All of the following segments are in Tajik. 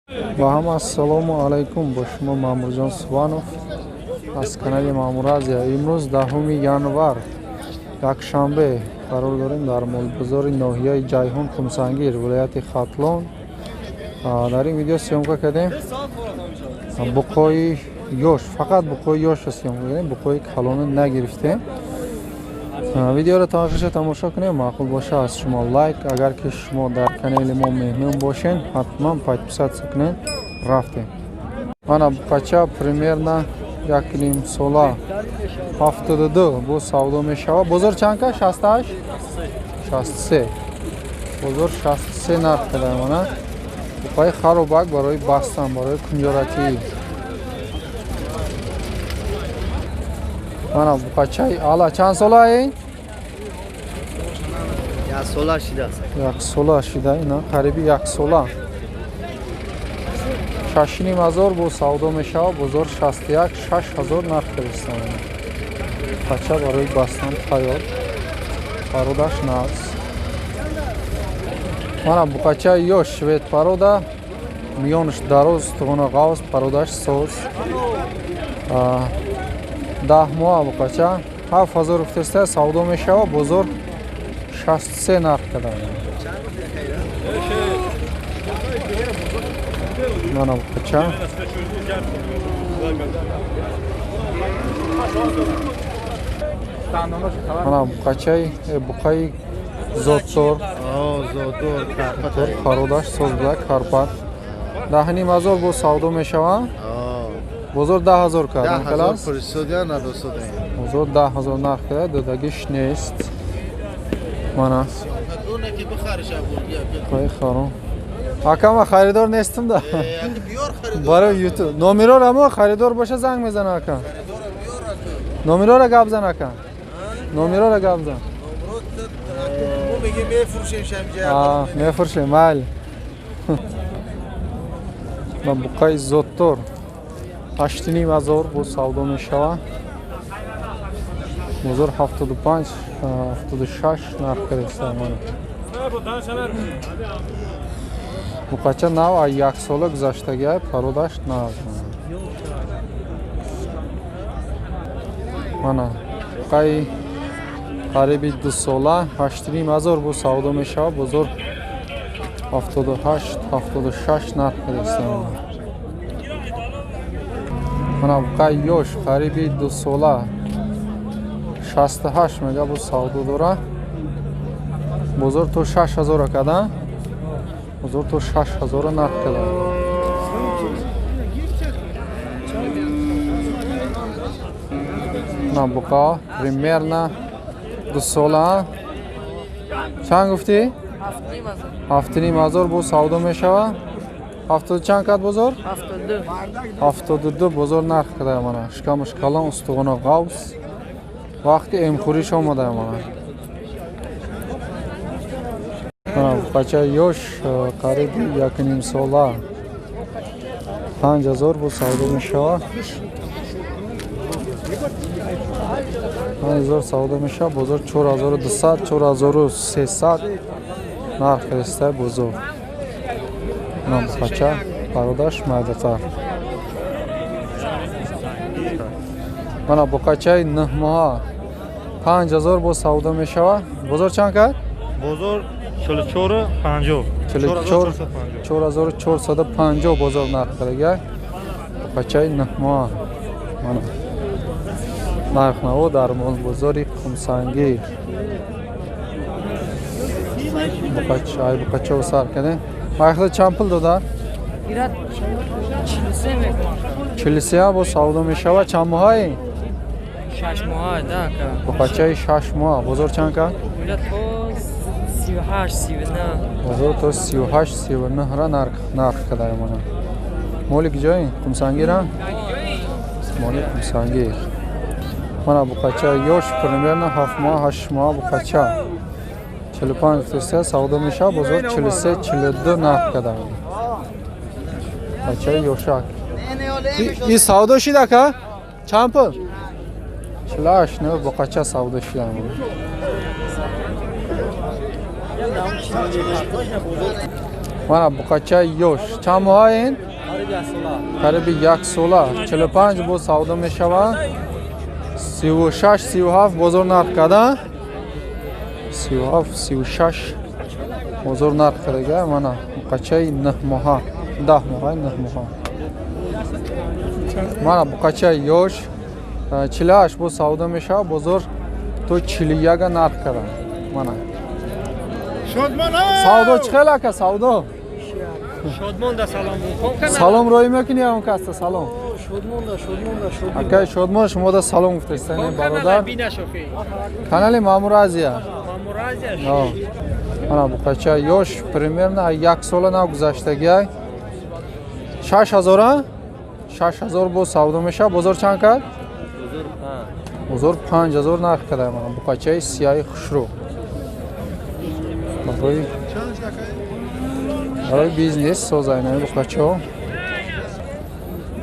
Ва ҳама ассалому алайкум, бо шумо Маъмурҷон Суванов аз канали Маъмур Азия. Имрӯз 10 январ, якшанбе, қарор дорем дар молбозори ноҳияи Ҷайҳун, Қумсангир, вилояти Хатлон. Дар ин видео съёмка кардем буқои ёш, фақат буқои ёшро съёмка кардем, буқои калона нагирифтем. Видеоро то охирша тамошо кунем, маъқул боша, аз шумо лайк, агар ки шумо дар канали мо меҳмон бошен, ҳатман подписаться кунед. Рафтем. Мана буқача, примерно 1,5 сола, 72 бо савдо мешавад. Бозор чанд ка? 68, 63. Бозор 63 нарх када. Мана буқаи харобак барои бастан, барои кунҷоратӣ. Мана буқачаи ала, чанд сола ин? Яксола шидааст. Яксола шида, ина қариби яксола. 6,5 ҳазор бо савдо мешавад, бозор 61, 6 ҳазор нарх фиристан. Пача барои бастан тайёр, пародаш нағз. Мана буқачаи ёш, швед парода, миёнаш дароз, устухона ғавз, пародаш соз. 10 моҳа буқача, 7 ҳазор гуфтеста, савдо мешавад, бозор 63 нарх кардам. Мана буқача. Мана буқачаи буқаи зоддор. Зоддор. Пародаш соз буда, карпат. 10,5 ҳазор бо савдо мешавад. Бозор 10 ҳазор кардам. Халас? Бозор 10 ҳазор нарх карда, додагиш нест. Мана. Қои харом. Ака, ман харидор нестам да. Барои YouTube. Номерора мо харидор боша, занг мезана ака. Номерора гап зан, ака. Номерора гап зан. Мефурӯшем, майли. Ман буқаи зоддор 8,5 ҳазор бо савдо мешавад. Бозор 75, 76 нарх кардааст. Буқача нав, аз яксола гузаштагиай, пародаш нав. Мана буқаи қариби 2 сола, 8,5 ҳазор бо савдо мешавад, бозор 78, 76 нарх кардааст. Мана буқаи ёш, қариби 2 сола, 68 мега бо савдо дора. Бозор то 6 ҳазора када, бозор то 6 ҳазора нарх када. На буқа примерно 2 сола, чанд гуфтӣ? 7,5 ҳазор бо савдо мешавад. Ҳафтоду чанд кад бозор? 72 бозор нарх када. Мана шикамаш калон, устухона ғавс, вақти эмхӯриш омада. Мана бачаи ёш, қариби 1,5 сола, 5 ҳазор бо савдо мешавад. 5 ҳазор савдо мешавад, бозор 4200, 4300 нарх кардааст бозор. Бача пародаш майдатар. Мана буқачаи 9 моҳа, 5 ҳазор бо савдо мешавад. Бозор чанд кард? Бозор 44,50. 44,450 бозор нарх кардага. Буқачаи 9 моҳа. Мана нархнаво дар молбозори Қумсангир. Ай буқачао сар кардем. Айхда чанд пул дода? 43 бо савдо мешавад. Чанд моҳаи? Буқачаи 6 моҳа. Бозор чанд кард? Бозор то 38, 39 ра нарх кардая. Мана моли куҷои? Қумсангира? Моли Қумсангир. Мана буқача ёш, примерно 7 моҳа, 8 моҳа, буқача 45 гуфтеста, савдо мешавад, бозор 43, 42 нарх кардая. Бачаи ёшак. И савдо шид, ака? Чанд пул? 48, не, буқача савдо шида. Мана буқачаи ёш. Чанд моҳа ин? Қариби як сола. 45 боз савдо мешавад. 36, 37 бозор нарх карда. 37, 36 бозор нарх кардага. Мана буқачаи 9 моҳа. 10 моҳа, 9 моҳа. Мана буқачаи ёш 48 боз савдо мешавад. Бозор то 41 нарх карда. Мана. Савдо чӣ хел ака савдо? Шодмонда салом. Салом рӯй мекунӣ он каста салом. Шодмонда, шодмонда, шодмонда. Акай Шодмон шумода салом гуфтаистан бародар. Канали Мамур Азия. Мамур Азия. Мана буқача ёш примерно як сола нагузаштагиай. 6000 6000 боз савдо мешавад. Бозор чанд кард? Бозор 5000 нарх карда. Мана буқачаи сияи хушрӯ. Барои бизнес созайна буқачаҳо.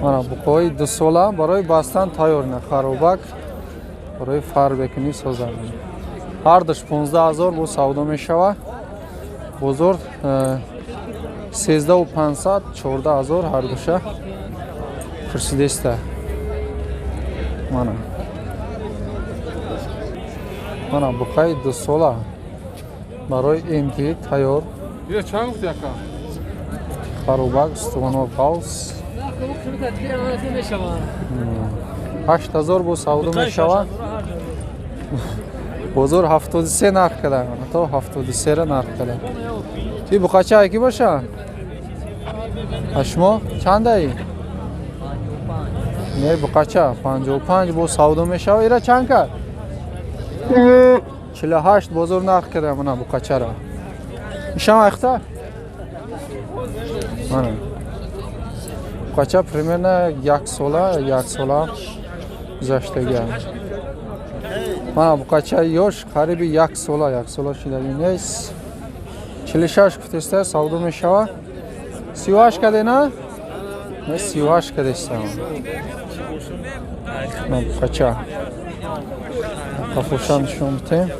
Мана буқои 2 сола барои бастан тайёр на харобак барои фарбекунӣ созайна. Ҳардуш 15000 бо савдо мешавад. Бозор 13500 14000 ҳардуша пурсидеста. Мана. Мана буқаи 2 сола барои МТ тайёр. Я чанд гуфти ака? Харобак устувоно қавс. 8000 бо савдо мешавад. Бозор 73 нарх карда. То 73 ра нарх карда. И буқача ки боша? А шумо чандаи? Не буқача 55 бо савдо мешавад. Ира чанд кард? 48 бозор нарх карда мана буқачара. Ишам айхта? Мана. Буқача примерно як сола гузаштагиа. Мана буқача ёш қариби як сола шидаги нест. 46 гуфтеста савдо мешавад. 38 каде на? Не 38 кадеста. Мана буқача. Қафошан нишон битем.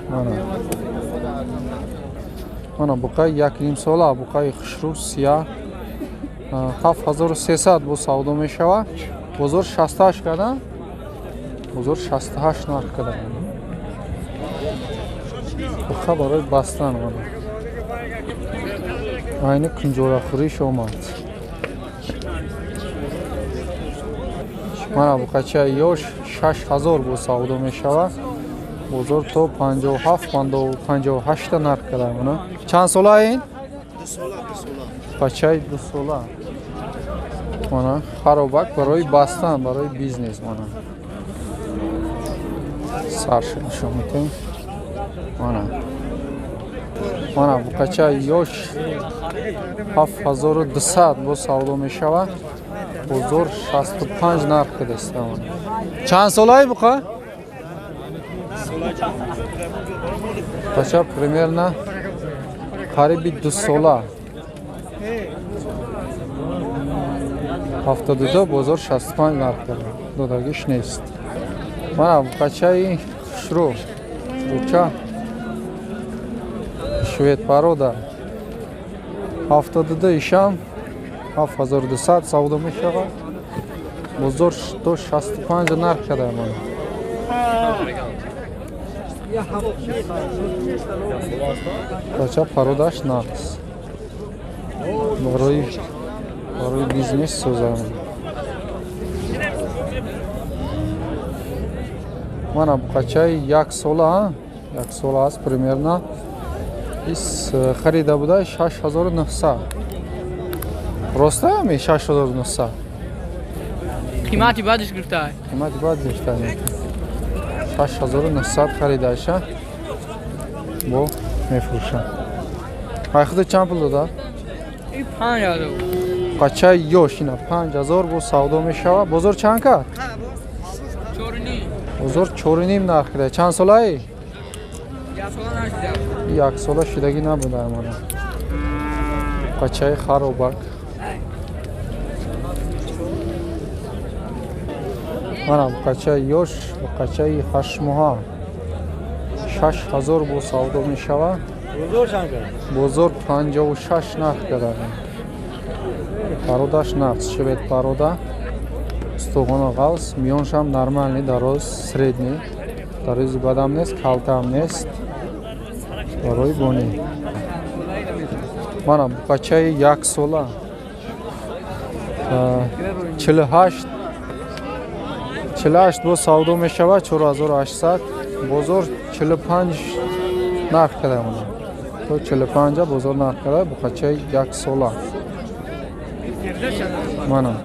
Мана. Мана буқаи 1.5 сола, буқаи хушрӯ сия 7300 бо савдо мешавад. Бозор 68 кардан. Бозор 68 нарх кардан. Буқа барои бастан мана. Айни кунҷорахӯриш омад. Мана буқачаи ёш 6000 бо савдо мешавад. Бозор то 57, 58 нарх карда мана. Чанд сола ин? 2 сола, 2 сола. Бачаи 2 сола. Мана харобак барои бастан, барои бизнес мана. Сарша нишон медиҳем. Мана. Мана буқачаи ёш 7200 бо савдо мешавад. Бозор 65 нарх кардааст. Чанд солаи буқа? Бача примерно қариби 2 сола. 72 бозор 65 нарх карда. Додагиш нест. Мана буқачаи хушрӯ. Руча швед парода. 72 ишам 7200 савдо мешавад. Бозор то 65 нарх карда мана. Бача пародаш нақс. Барои бизнес созам. Мана буқачаи як сола, як сола аст примерно. Ис харида буда 6900. Роста ами 6900? Қимати бадиш гирифта. Қимати бад гирифта. 6900 харидаша. Бо мефурӯшам. Ай худ чанд пул дода? 5000. Бачаи ёш ина 5000 бо савдо мешавад. Бозор чанд кард? 4.5. Бозор 4.5 нарх карда. Чанд солаи? Як сола шидагӣ набуда мана. Бачаи харобак. Мана бачаи ёш, бачаи 8 моҳа. 6000 бо савдо мешавад. Бозор 56 нарх карда. Породаш нағз, швед порода. Устухоно ғалс, миёншам нормальный, дароз, средний. Дарози бадам нест, калтаам нест. Барои бонӣ. Мана бачаи яксола. 48 48 бо савдо мешавад, 4800. Бозор 45 нарх карда мана. То 45 бозор нарх карда, бухачаи яксола. Мана.